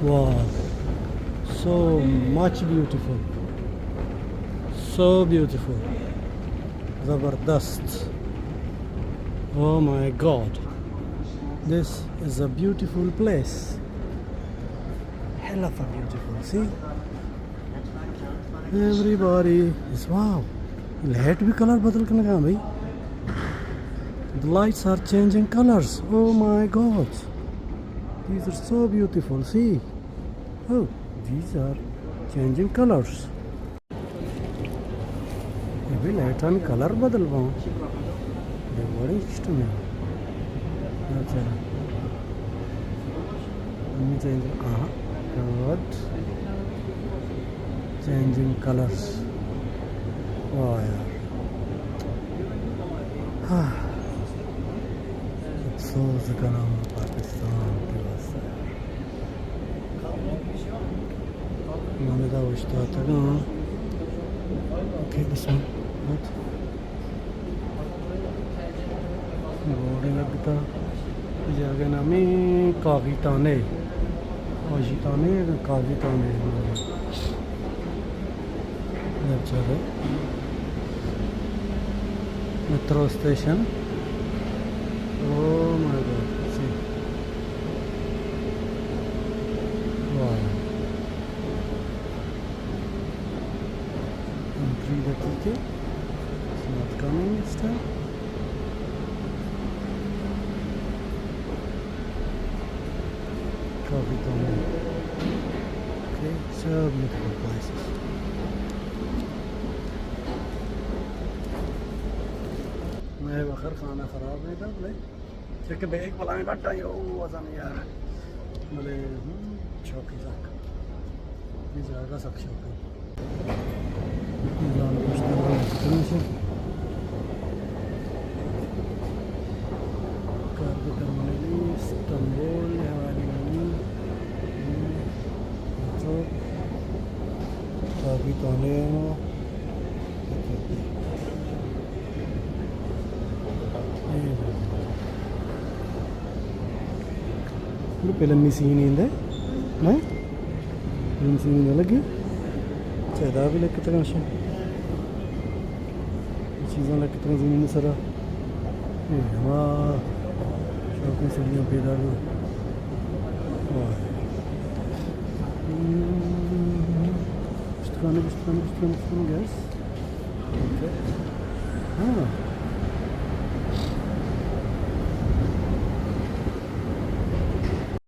Wow, so much beautiful, so beautiful, زبردست. Oh my God, this is a beautiful place. Hell of a beautiful. See, everybody is, wow. Light بھی کلر بدل کنگا بھائی. The lights are changing colors. Oh my God, these are so beautiful. See, oh, these are changing colors. اے بھی لائٹانی کلر بدل باں. اے وڑیں سسٹم ہے. اچھا. ہمیں چینج، آہا. گڈ. Changing colors. واہ یار. ہاں. افسوس کناں پاکستان کے واسطے. من ادا اوشتاتگاں. اوکے، بسم اللہ. بورڈ لگتا. جاگہ نامی کاغی تانے. کاغی تانے، کاغی تانے. اچھا، metro station. Oh my God, see. Wow. Entry the ticket. It's not coming this time. کافی تو. Okay, so beautiful places. میں بخیر، خانہ خراب نہیں تھا، بلے چونکہ بیگ بلائیں بٹا، او وزن یار. بلے، ہم، شوقی سک. یہ جگہ سک شوقی. یہ جان پشت میں. کارگو ٹرمینل، استنبول، حوالی گنی، تو کافی تانے. گڑا پہلے می سین ایندے، نہ؟ پہلے می سین ایندے لگی. چہ ادا بھی لکتگاں شے. چیزاں لکتگاں زمین سرا. اے ہما شوقیں سڑیاں پیدا گا. واہ. پشتکانے، پشتکانے، پشتکانے، پشتکانے، گیس. اوکے. ہاں.